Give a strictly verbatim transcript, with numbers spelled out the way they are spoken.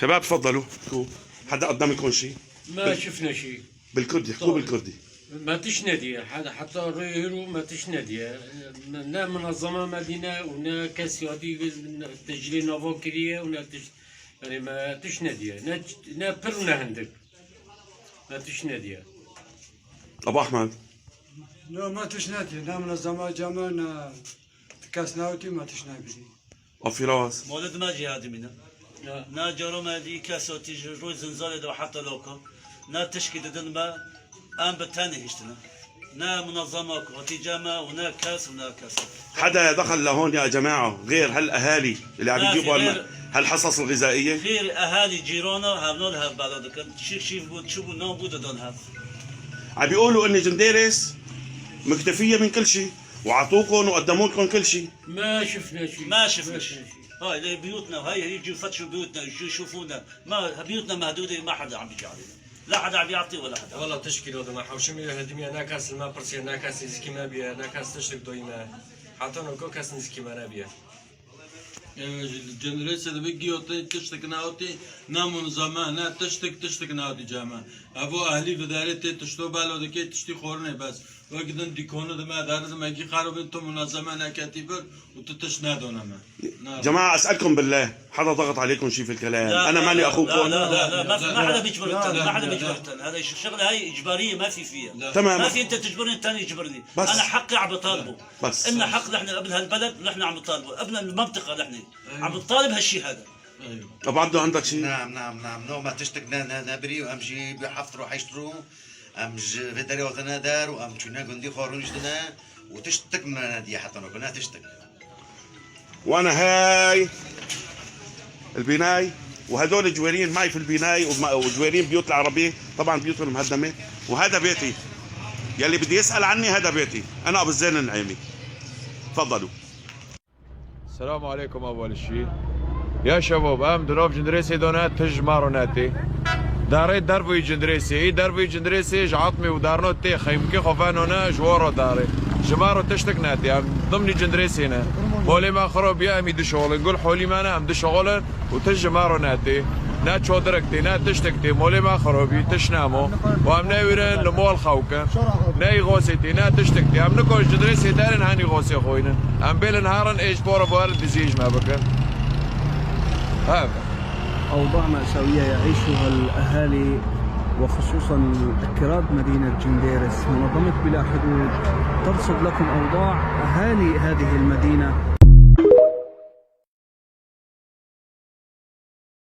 شباب، تفضلوا، احكوا. حدا قدمكم شي؟ ما شفنا شيء. بالكردي، احكوا بالكردي. ما تشندية، حتى رويهرو ما تشندية. نا منظمة مدينة ونا كسيادي تجري نافوكرية ونا تش... يعني ما تشندية. نا، نا پر ونا هندك. ما تشندية. ابو احمد. لا، ما تشندية، نا منظمة جامعة، نا كاس ناوتي ما تشندية. افيراس. مولد ما جهادي منا. نا جرم دي كاسو تيجي روي زنزالة دو حتى لوكو. نا تشكي ددن ما ام بتاني هشتنا. نا منظمة كو تيجاما ونا كاس ونا كاس. حدا دخل لهون يا جماعة غير هالأهالي اللي عم يجيبوا هالحصص الغذائية؟ غير أهالي جيرونا هبنول هب بلدكن. شيف شيف بود شو بود نو بود دون هب. عم بيقولوا إن جنديرس مكتفية من كل شيء، وعطوكم وقدموا لكم كل شيء. ما شفنا شيء. ما شفنا شيء. هاي لي بيوتنا، هاي يجوا يفتشوا بيوتنا، يجوا يشوفونا. ما بيوتنا مهدودة، ما حدا عم يجي علينا. لا حدا عم يعطي ولا حدا. والله تشكي لو دما حوشم يهدمي، انا كاس ما برسي، انا كاس زكي ما بي، انا كاس تشتك دويما. حتى نو كو كاس نزكي ما نبيه. Cindrêsê dibe giyo tê tiştik newtî, ne munzeme, ne tiştik, tiştik newtî ceme. Evo ehlî vidarê tê tişto belo dikê tiştî xorine bes. Wek din dîkonu dime, deri dime, kî xerobin tu munazeme neketî bir û tu tişt nedone me. جماعة، أسألكم بالله، حدا ضغط عليكم شي في الكلام؟ أنا ماني أخوكم. لا لا لا لا، ما في، ما حدا بيجبر الثاني، ما حدا بيجبر الثاني. هذا الشغلة هاي إجبارية، ما في فيها. تمام. ما في أنت تجبرني الثاني يجبرني. بس. أنا حقي عم بطالبه. بس. إلنا حق نحن ابن هالبلد، نحن عم نطالبه، ابن المنطقة نحن. عم نطالب هالشي هذا. أبو عبدو، عندك شي؟ نعم نعم نعم، نو ما تشتك نا نا نبري وأمشي بحفر وحيشترو. أم ج في دري وثنا دار وأم شونا قندي خورون جدنا. وتشتك ما نادي حتى نو كنا تشتك. وانا هاي البناي، وهدول جويرين معي في البناي وم- وجويرين بيوت العربية، طبعا بيوتهم مهدمة. وهذا بيتي، يلي بدي يسأل عني هذا بيتي، أنا أبو زين النعيمي. تفضلوا. السلام عليكم أول شي. يا شباب، أم دنوف جندريسي دونا تج مارو ناتي. داري دربوي جندريسي، إي دربوي جندريسي جعطمي ودارنو تي خيمكي خفانونا جوارو داري. جمارو تشتك ناتي، أم ضمني جندريسينا. مولي ما خرو بيا أمي دشغلن، قول حولي مانا أم دشغلن وتج مارو ناتي. نا چودرك تي، نا تشتك تي، مولي ما خرو بي تشنامو. وأم ناويرن لمول خوكن. نا يغوسي تي، نا تشتك تي. أم نكوش جندريسي دارن هاني غوسي خوينن. أم بيلن هارن إيش بورا بوارن دزيج ما بكن. هذا. أوضاع مأساوية يعيشها الأهالي، وخصوصا أكراد مدينة جنديرس. منظمة بلا حدود ترصد لكم أوضاع أهالي هذه المدينة